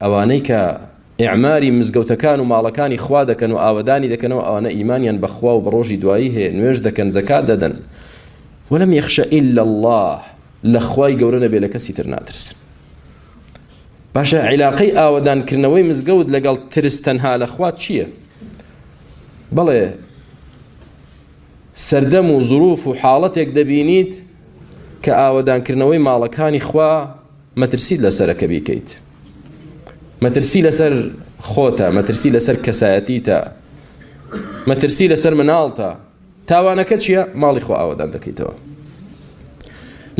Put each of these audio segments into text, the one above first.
ئەوانەی کە ئیعماری مزگەوتەکان و ماڵەکانی خوا دەکەن و ئاوەدانی دەکەنەوە ئەوانە ئیمانیان بە خوا و بە ڕۆژی دوایی هەیە نوێژ دەکەن زەکات دەدەن ولم یخش الا الله لە خوای گەورە نەبێ لە کەسی تر ناترسن باشە عیلاقەی ئاوەدانکردنەوەی مزگەوت لەگەڵ ترس تەنها لە خوا چییە؟ بەڵێ سەردەم و زروف و حاڵەتێک دەبینیت کە ئاوەدانکردنەوەی ماڵەکانی خوا مەترسیت لەسەرە کە بیکەیت مەترسی لەسەر خۆتە مەترسی لەسەر کەسایەتیتە مەترسی لەسەر مناڵتە تاوانەکە چییە ماڵی خۆ ئاوەدان دەکەیتەوە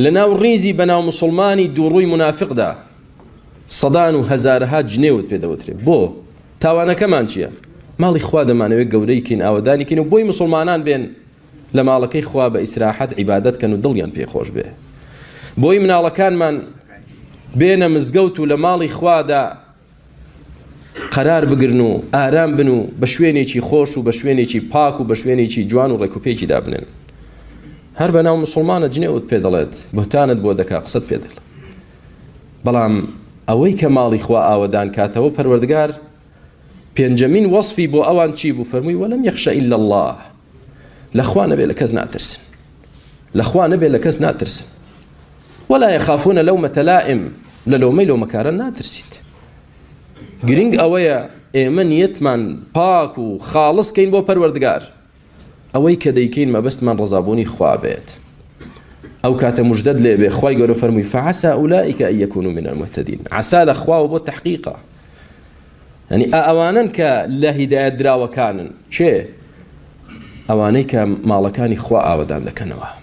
لە ناو ڕیزی بەناو مسلمانی دووڕووی منافقدا سەدان و هەزارەها جنێوت پێ دەوترێ بۆ تاوانەکەمان چییە ماڵی خوا دەمانەوێت گەورەی کەین ئاوەدانی کەین و بۆی مسلمانان بێن لە ماڵەکەی خوا بە ئیسراحەت عیبادەت کەن و دڵیان پێ خۆش بێ بۆی مناڵەکانمان بێنە مزگەوت و لە ماڵی خوادا قەرار بگرن و ئارام بن و بە شوێنێکی خۆش و بە شوێنێکی پاک و بە شوێنێکی جوان و ڕێکوپێکی دابنێن هەر بە ناو مسلمانە جنێوت پێ دەڵێت بهتانت بۆ دەکا قسەت پێ دەڵێت بەڵام ئەوەی کە ماڵی خوا ئاوەدان کاتەوە پەروەردگار پێنجەمین وەصفی بۆ ئەوان چی بوو فەرمووی وەلم یەخشە إلا الله لە خوا نەبێ لە کەس ناترسن لە خوا نەبێ لە کەس ناترسن ولا يخافون لومة لائم لە لۆمەی لۆمەکارە ناترسیت گرنگ ئەوەیە ئێمە نیەتمان پاک و خاڵس کەین بۆ پەروەردگار ئەوەی کە دەیکەین مەبەستمان ڕەزابوونی خوا بێت ئەو کاتە مژدەت لێ بێ خوای گەورە فەرمووی فعسى أولئك أن يكونوا من المهتدين عسا لە خواوە بۆ تحقیقە یعنی ئا ئەوانەن کە لە هیدایەت دراوەکانن کێ ئەوانەی کە ماڵەکانی خوا ئاوەدان دەکەنەوە.